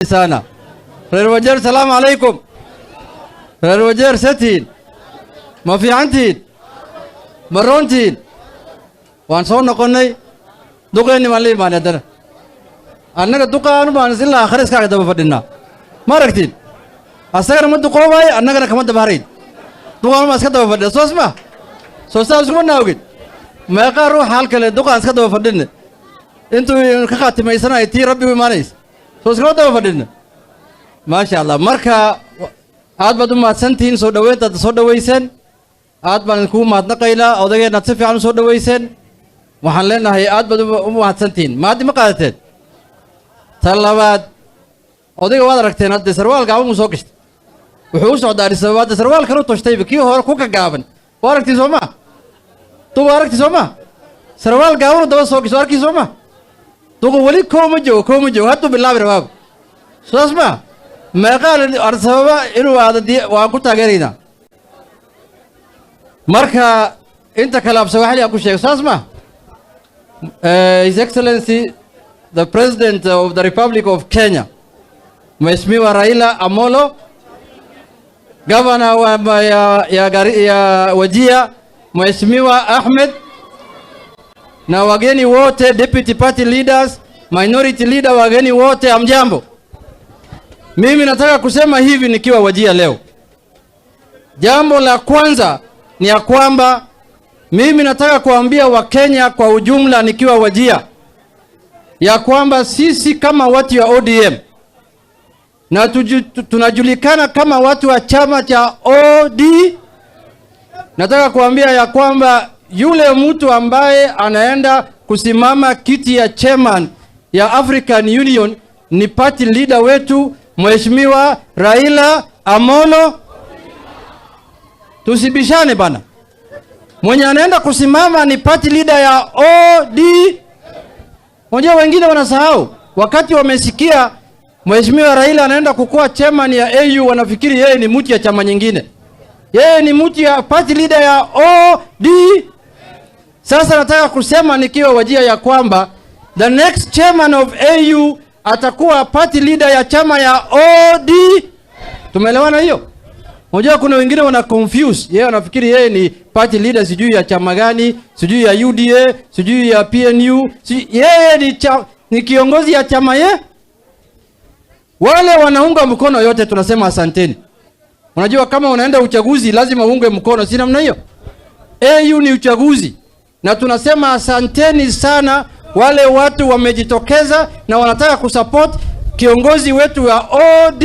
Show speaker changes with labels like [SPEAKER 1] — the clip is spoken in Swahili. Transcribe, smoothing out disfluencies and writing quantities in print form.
[SPEAKER 1] Sana. Reer Wajeer, salaamu calaykum. Reer Wajeer, seetihiin? Ma fiicantihiin? Ma roontihiin? Waan soo noqonnay. Duqeenni baan la imaanay haddana. Annaga duqaanu baan ilaa aakhire iskaaga daba fadhinaa. Ma aragtiin? Asagana ma duqoobaayo, annagana kama daba harayn. Duqaanu baan iska daba fadhina, soos ma soo saa iskuma naawgin. Meeqaa ruuxa halkale duqaan iska daba fadhinne intuu ka khaatimaysanayo tii rabbi u imaanaysa, soo iskama daba fadhinne? Maasha Allah. Marka aad baad u mahadsantihiin soo dhoweyntaad soo dhoweyseen. Aad baan idinkugu mahadnaqaynaa. Odageenaad si fiican u soo dhoweyseen. Waxaan leenahay aad baad u mahadsantihiin. Maaddi ma qaadateen. Ta labaad, odayga waad aragteen hadde, sarwaal gaaban buu soo gashtay. Wuxuu u socdaa Addis Ababa. Hadde sarwaal kale u toshtayba, kii hore ku ka gaaban waa aragtii, soo ma? Duqa aragti, soo ma? Sarwaal gaabanu daba soo gasho, arkii, soo ma? Duqa weli koo ma joogo, koo ma joogo, hadduu bilaabi rabaaba, saas ma? Meeqaa Addis Ababa inuu aado waan ku taageeraynaa. Marka inta kale af Sawaaxili aan ku sheego, saas ma? His Excellency the President of the Republic of Kenya, Mheshimiwa Raila Amolo, Governor wa ya Wajir, Mheshimiwa Ahmed, na wageni wote, deputy party leaders, minority leader, wageni wote, hamjambo. Mimi nataka kusema hivi nikiwa Wajir leo. Jambo la kwanza ni ya kwamba mimi nataka kuambia Wakenya kwa ujumla nikiwa Wajir ya kwamba sisi kama watu wa ODM na tunajulikana kama watu wa chama cha OD. Nataka kuambia ya kwamba yule mtu ambaye anaenda kusimama kiti ya chairman ya African Union ni party leader wetu, Mheshimiwa Raila Amolo. Tusibishane bana. Mwenye anaenda kusimama ni party leader ya OD. Unajua wengine wanasahau wakati wamesikia Mheshimiwa Raila anaenda kukuwa chairman ya AU, wanafikiri yeye ni mtu ya chama nyingine. Yeye ni mtu ya party leader ya OD. Sasa nataka kusema nikiwa Wajir ya kwamba the next chairman of AU atakuwa party leader ya chama ya OD. Tumeelewana hiyo? Unajua kuna wengine wana confuse. Yeye anafikiri yeye ni party leader sijui ya chama gani, sijui ya UDA, sijui ya PNU. Sijui, yeye ni kiongozi ya chama ye. Wale wanaunga mkono yote tunasema asanteni. Unajua kama unaenda uchaguzi lazima uunge mkono, si namna hiyo? AU ni uchaguzi na tunasema asanteni sana wale watu wamejitokeza na wanataka kusupport kiongozi wetu wa OD.